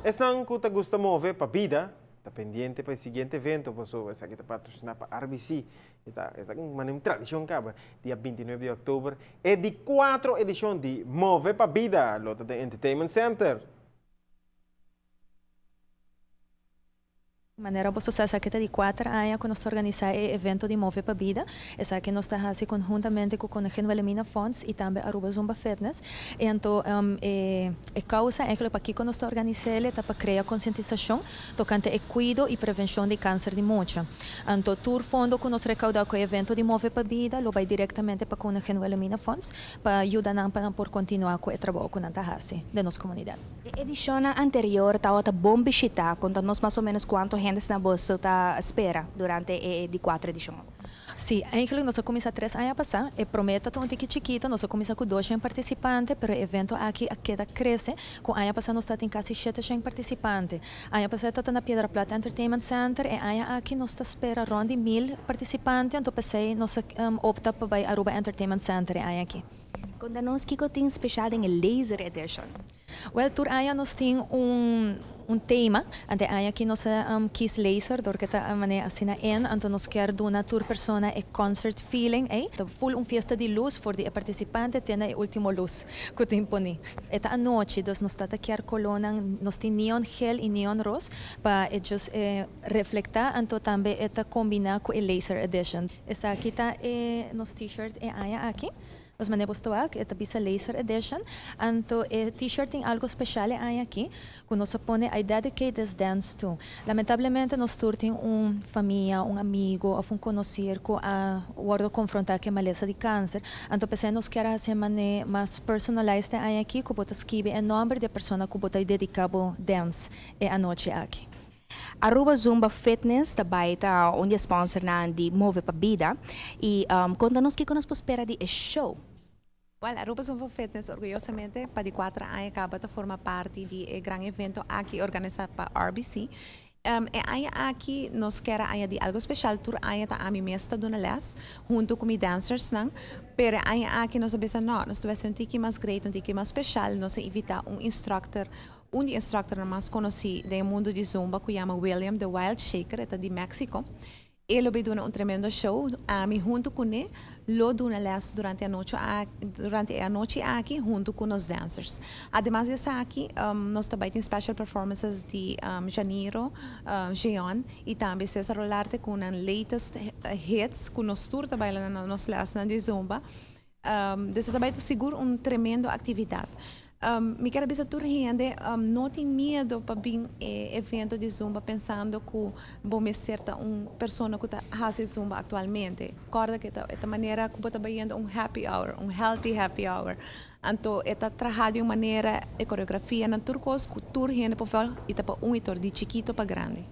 Esnan ku ta gusta move pa bida ta pendiente pa e siguiente evento pasobra esaki ta patrosiná pa RBC. E ta e ta manera un tradishon kaba. Dia 29 di òktober e di kuatro edishon di Move pa Bida lo ta den Entertainment Center. Manera boso sa esaki ta di kuater aña ku nos ta organisá e evento di Move pa Bida. Esaki nos ta hasi konhuntamente ku Koningin Wilhelmina Fonds i tambe Aruba Zumba Fitness. I anto e e kousa eigenlijk pakiko nos ta organis'el ta pa krea konsientisashon tokante e kuido i prevenshon di kanser di mucha. Anto tur fondo ku nos rekaudá ku e evento di Move pa Bida lo bai direktamente pa Koningin Wilhelmina Fonds pa yuda nan pa nan por kontinuá ku e trabou ku nan ta hasi den nos komunidat. E edishonnan anterior tabata bon bishitá. Konta nos mas o ménos kuantu hendesnan boso ta spera durante e di kuater edishon awor. Sí, eigenlijk nos a kuminsá tres aña pasá. E promé ta un tiki chikito, nos a kuminsá ku doshen partisipante, pero e evento aki a keda krese, ku aña pasá nos tatin kasi sheteshen partisipante. Aña pasá e tabata na Piedra Plata Entertainment Center, e aña aki nos ta spera rònt di mil partisipante, anto p'esei nos a opta pa bai Aruba Entertainment Center e aña aki. Konta nos kiko tin speshal den e Laser Edition. Wel, tur aña nos tin un un tema. Ante aña aki nos a kies laser dor ke ta manera asina in, anto nos kier duna tur persona e concert feeling ey. Ta full un fiesta di luz for di e participante te na e ultimo luz cu tin poni. E ta anochi, dus nos ta ta kier colornan, nos tin neon geel y neon roos pa e just e reflecta, anto tambe e ta combina cu e laser edition. Esaki ta e nos t-shirt e aña aki. Nos manda bo stoak, e ta bisa Laser Edition. Anto e t-shirt tin algo special e aña aki, cu nos a pone I dedicate this dance to. Lamentablemente nos tur tin un famia, un amigo of un conocir cu a wordo confronta cu e malesa di cancer. Anto p'esei nos kier a haci e mane mas personalized e aña aki, cu bo ta skibi e nomber di e persona cu bo ta dedica bo dance e anochi aki. Aruba Zumba Fitness ta bai ta un di e sponsornan di Move pa Bida y conta nos kico nos por spera di e show. Well, Aruba Zumba Fitness orguyosamente pa di kuater aña caba ta forma parti di e gran evento aki organisa pa RBC. E aña aki nos kier a añadi algo special, tur aña ta ami mes ta duna les hunto cu mi dancersnan, pero e aña aki nos a bisa no, nos ta bay haci un tiki mas great, un tiki mas special, nos a invita un instructor Un di e instructornan mas conoci den e mundo di Zumba cu yama William The Wild Shaker, e ta di Mexico. E lo bay duna un tremendo show. Ami hunto cune lo duna les durante e anochi durante e anochi aki hunto cu nos dancers. Ademas di esaki nos ta bay tin special performances di Janiro, Jeon y tambe Cesar Rolarte cu nan latest hits cu nos tur ta baila na nos lesnan di Zumba. Desa ta bai ta sigur un tremendo actividad. Mi kier a bisa tur hende no tin miedo pa bin e evento di Zumba pensando cu bo mester ta un persona cu ta haci Zumba actualmente. Corda cu e ta manera cu bo ta bayendo un happy hour, un healthy happy hour. Anto e ta traha di un manera e coreografianan tur cos cu tur hende por volg y ta pa un y tur di chikito pa grandi.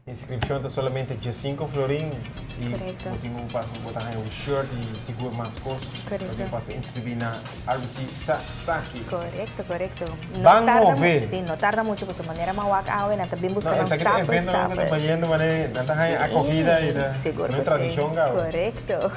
Inscripcion ta solamente diescinco florin y bo tin cu pasa bo ta haya un shirt y sigur mas cos. Bo tin pasa inscribi na RBC Saki. Correcto, correcto. Ban move. Si, no tarda mucho pasobra manera mawak awe nan ta bin busca nan stapel stapel. No, esaki ta eventonan cu ta bayendo manera nan ta haya acogida y ta un tradicion caba. Correcto.